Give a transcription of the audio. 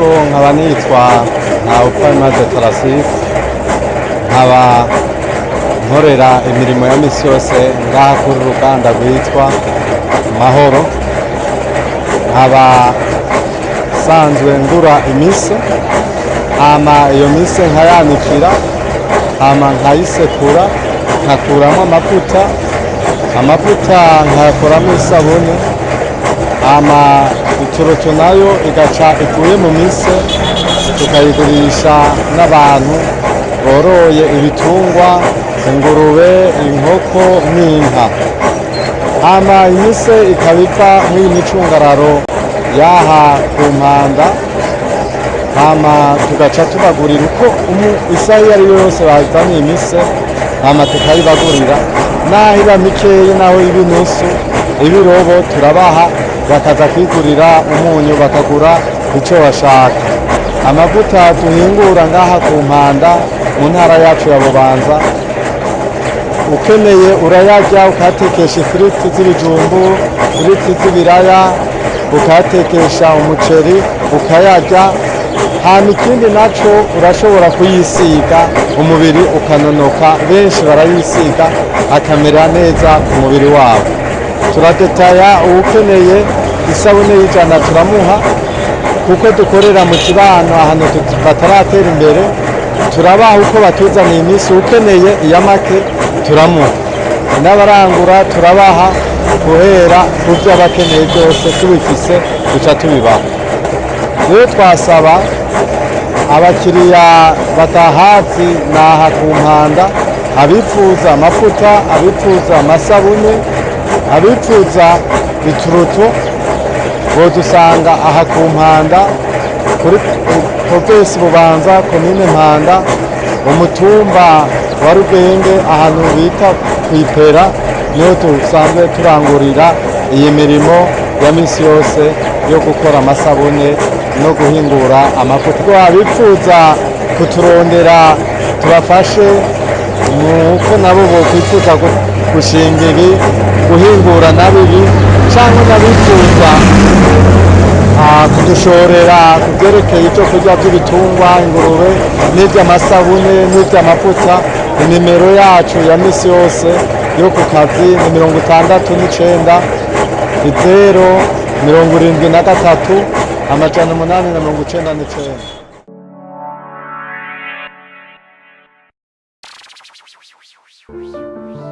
Ego, nkaba nitwa Ntawupfayamaze Tarasisi, nkaba nkorera imirimo ya misi yose ngaha kuri uruganda rwitwa Mahoro. Nkaba sanzwe ngura imise, hama iyo mise nkayanikira, hama nkayisekura, nkakuramo amavuta, amavuta nkayakoramo isabune, hama iturutu nayo igaca ivuye mu mise tukayigurisha n'abantu boroye ibitungwa, ingurube, inkoko n'inka. Hama imise ikaba iva mw'iyi micungararo yaha ku Mpanda, hama tugaca tubagurira uko isaha iyo ari yo yose bazaniye imise, hama tukayibagurira, naho iba mikeyi, naho iba inusu, ibirobo, turabaha bakaza kwigurira umunyu, bakagura icyo bashaka. Amavuta duhingura ngaha ku Mpanda mu ntara yacu ya Bubanza, ukeneye urayarya, ukayatekesha ifiriti z'ibijumbu, ifiriti z'ibiraya, ukayatekesha umuceri ukayarya. Hama ikindi naco, urashobora kuyisiga umubiri ukanonoka. Benshi barayisiga akamera neza ku mubiri wabo. Turadetaya, uwukeneye isabune y'ijana turamuha, kuko dukorera mu kibano ahantu bataratera imbere. Turabaha uko batuzaniye iminsi, ukeneye iya make turamuha, n'abarangura turabaha guhera ku byo abakeneye byose, tubifise duca tubibaha. Rero twasaba abakiriya batahazi naha ku Mpanda, abifuza amavuta, abifuza amasabune, abifuza ituruto, bodusanga aha ku Mpanda, kuri provinsi Bubanza, komine Mpanda, umutumba wa Rugenge, ahantu bita kwipera, niho dusanzwe turangurira iyi mirimo ya misi yose yo gukora amasabune no guhingura amavuta. Abifuza kuturondera tubafashe nuko nabo bokwifuza gushinga ibi, guhingura nabibi, cyangwa n'abifuza kudushorera ku byerekeye ibyo kurya by'ibitungwa, ingurube, n'iby'amasabune n'iby'amavuta, inimero yacu ya misi yose yo ku kazi ni 69 0 73 899.